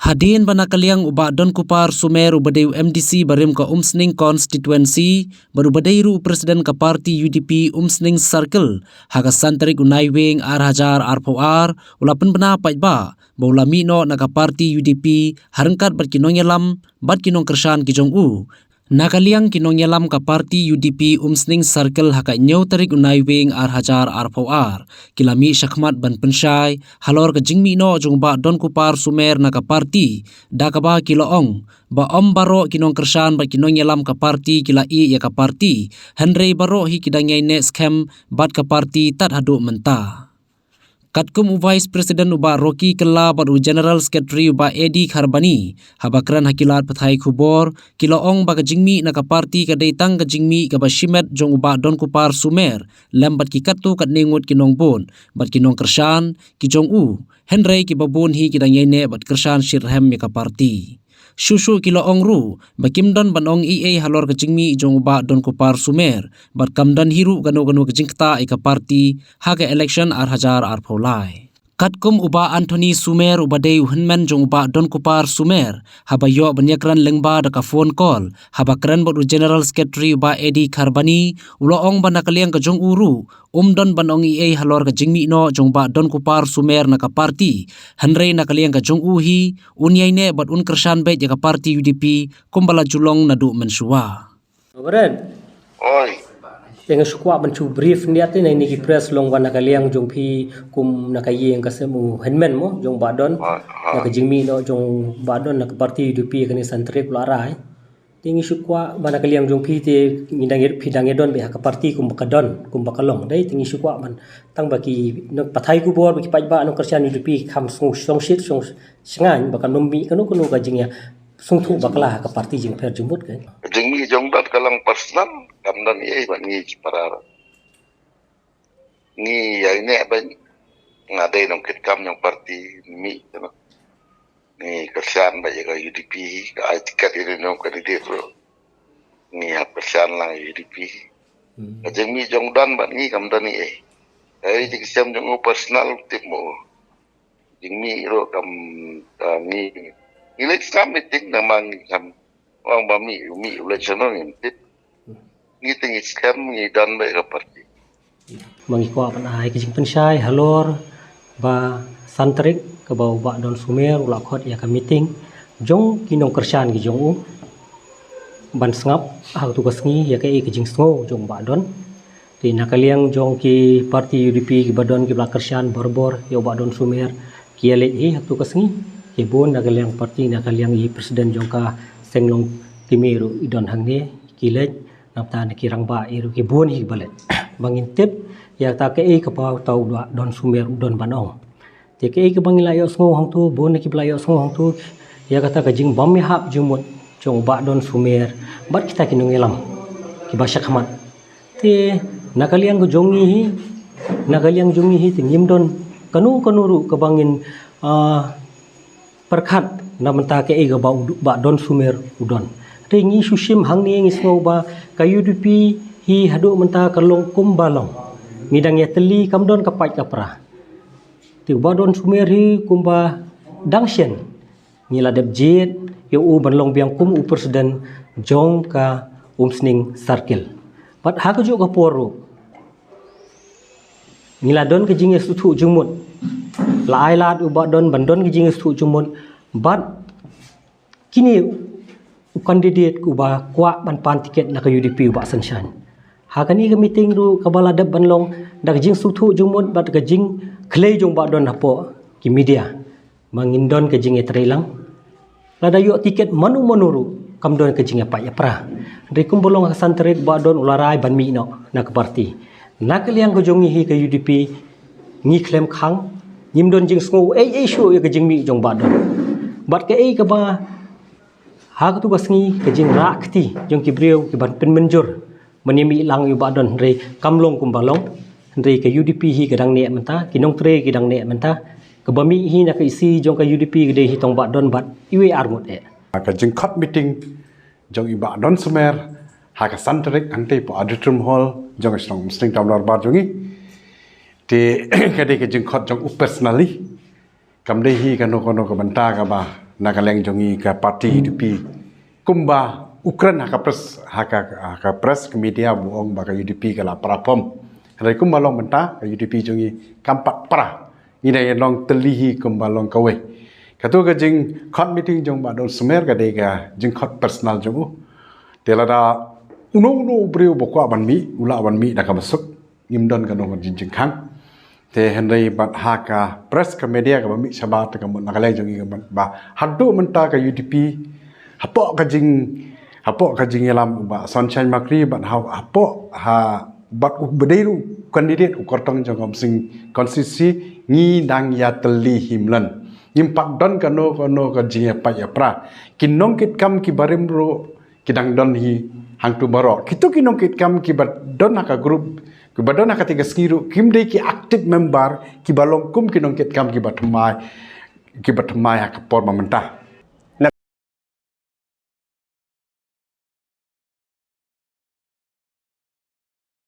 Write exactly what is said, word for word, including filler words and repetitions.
Hadien ba na ka liang u Bah Donkupar Sumer uba dei u M D C barim ka Umsning Constituency bad uba dei ruh u President ka party U D P Umsning Circle, ha ka san tarik u Naiwieng ar hajar arphew ar, u la pynbna paidbah ba u la mih noh na ka party U D P ha ryngkat bad ki nongïalam bad ki nongkyrshan ki jong u. Na ka liang ki nongïalam ka party U D P Umsning Circle, ha ka hynñiew tarik u Naiwieng ar hajar arphew ar, ki la mih shakhmat ban pynshai halor ka jingmih noh jong u Bah Donkupar Sumer na ka party, da kaba ki la ong ba ym baroh ki nongkyrshan bad ki nongïalam ka party ki la ïeh ïa ka party, hynrei baroh hi ki dang ïaineh skhem bad ka party tad haduh mynta. Katkum u Vice President u Bah Rocky Kylla bad u General Secretary u Bah Eddie Kharbani, haba kren ha ki lad pathai khubor, ki la ong ba ka jingmih na ka party ka dei tang ka jingmih kaba shimet jong u Bah Donkupar Sumer lem bad ki katto katne ngut ki nongbud bad ki nongkyrshan ki jong u, hynrei kiba bun hi ki dang ïaineh bad kyrshan shitrhem ïa ka party. Shuh shuh ki la ong ruh ba kim don ban ong ei ei halor ka jingmih jong u Bah Donkupar Sumer bad kam don hi ruh kano kano ka jingktah ïa ka party ha ka election ar hajar arphew lai. Katkum u Bah Anthony Sumer uba dei u hynmen jong u Bah Donkupar Sumer, haba ïoh ban ïakren lyngba da ka phone call, haba kren bad u General Secretary u Bah Eddie Kharbani, u la ong ba na ka liang ka jong u ruh um don ban ong ei ei halor ka jingmih noh jong u Bah Donkupar Sumer na ka party, hynrei na ka liang ka jong u hi un ïaineh bad un kyrshan beit ïa ka party U D P kumba la ju long naduh mynshuwa. Reverend. Oi. Te nga shu kwah ban shu brief hynrei te na ini ki press long ba na ka liang jong phi kum na ka ïing ka sem u hynmen mo jong u Bah Don. Oi, ha. Na ka jingmih noh jong u Bah Don na ka party U D P kane san tarik u la rai. Te ngi shu kwah ba na ka liang jong phi te ngi dang ïa, phi dang ïa don beit ha ka party kumba ka don, kumba ka long. Dei te ngi shu kwah ban tang ba ki nong pathai khubor, ba ki paidbah nongkyrshan U D P kham sngew shongshit shongshngaiñ ba kan ym mih kano kano ka jingïa sngewthuh bakla ha ka party jingpher jingmut ka. Ka jingmih jong u Bah Don ka long personal, kam don ei ei bad ngi ki para. Ngi ïaineh beit, nga dei nongkitkam jong party, mih kano. Ngi kyrshan beit ïa ka U D P, ka ai tiket ïa une u candidate ruh. Ngi hap kyrshan lang ïa U D P. Hmm. Ka jingmih jong u Don bad ngi kam don ei ei. Ka ai jingkyrshan jong u personal, tip mo. Jingmih ruh kam, ah, ngi, ngi leit skhem meeting namar ngi kam ong ba mih, mih u leit shano ngim tip. Ngi te ngi skhem ngi don beit ka party. Ma ngi kwah ban ai ka jingpynshai halor ba san tarik kaba u Bah Don Sumer u la khot ïa ka meeting jong ki nongkyrshan ki jong u ban sngap ha katu ka sngi ïa kaei ka jingsngew jong u Bah Don. Te na ka liang jong ki party U D P kiba don kiba la kyrshan barabor ïa u Bah Don Sumer, ki ïa leit hi ha katu ka sngi. Ki bun na ka liang party, na ka liang i president jong ka seng Longkmie ruh i don hangne, ki leit, nangta na ki rangbah i ruh ki bun hi ba leit. Ba ngin tip ïa kata kaei kaba uta u Bah Don Sumer u don ban ong. Te kaei kaba ngi la ïohsngew hangto, bun na kiba la ïohsngew hangto ïa kata ka jingbym ïahap jingmut jong u Bah Don Sumer bad kita ki nongïalam kiba shakhmat. Te na ka liang ka jong ngi hi, na ka liang jong ngi hi te ngim don kano kano ruh kaba ngin, ah, pyrkhat na bynta kaei kaba u Bah Don Sumer u don. Te ngi shu shim hangne ngi sngew ba ka U D P hi haduh mynta ka long kumba long. Ngi dang ïatylli, kam don ka pait ka pra. Te u Bah Don Sumer hi kumba dang shen ngi la dep jied ïa u ban long biang kum u president jong ka Umsning Circle. Bad ha kajuh ka por ruh ngi la don ka jingïasngewthuh jingmut. La ai lad u Bah Don ban don ka jingïasngewthuh jingmut bad kine u candidate uba kwah ban pan tiket na ka U D P u Bah Sunshine. Ha kane ka meeting ruh kaba la dep ban long da ka jingsngewthuh jingmut bad ka jingkhlei jong u Bah Don hapoh ki media. Ma ngin don ka jingïatreilang. Lada ïoh tiket mano mano ruh kam don ka jingïapait ïapra. Hynrei kumba long ha ka san tarik u Bah Don u la rai ban mih noh na ka party. Na ka liang ka jong ngi hi ka U D P ngi khlem khang, ngim don jingsngew ei ei shuh ïa ka jingmih jong u Bah Don. Bad kaei kaba ha katu ka sngi ka jingrah kti jong ki briew kiban pynmynjur ban ïa mih lang ïa u Bah Don, hynrei kam long kumba long. Hynrei ka U D P hi ka dang neh mynta, ki nongtrei ki dang neh mynta. Kaba mih hi na ka E C jong ka U D P ka dei hi tang u Bah Don bad iwei ar ngut eh. Ka jingkhot meeting jong i Bah Don Sumer ha ka san tarik hangtei hapoh Auditorium Hall jong ka shnong Umsning Town Dorbar jong ngi. Te ka dei ka jingkhot jong u personally. Kam dei hi kano kano ka bynta kaba na ka liang jong ngi ka party U D P. Kumba u kren ha ka press, ha ka, ha ka press ka media ba u ong ba ka U D P ka la para pom. Hynrei kumba long mynta ka U D P jong ngi kam pat para. Ngi dang ïa long tylli hi kumba long kawei. Katu ka jingkhot meeting jong Bah Dol Sumer ka dei ka jingkhot personal jong u. Te lada uno uno u briew ba kwah ban mih, u lah ban mih da kaba suk. Ngim don kano ka jing, jingkhang. Te hynrei bad ha ka press ka media kaba mih shabar te ka mut na ka liang jong ngi ka mut ba haduh mynta ka U D P hapoh ka jing, hapoh ka jingïalam u Bah Sunshine Makri bad ha, hapoh ha bad u ba dei ruh candidate u kyrtong jong Umsning constituency, ngi dang ïa tylli hi mlien. Ngim pat don kano kano ka jingïapait ïapra. Ki nongkitkam ki barim ruh ki dang don hi hangtu baroh. Kito ki nongkitkam kiba don ha ka group, kiba don ha kata ka sngi ruh, kim dei ki active member kiba long kum ki nongkitkam kiba thymmai, kiba thymmai ha ka por ba mynta.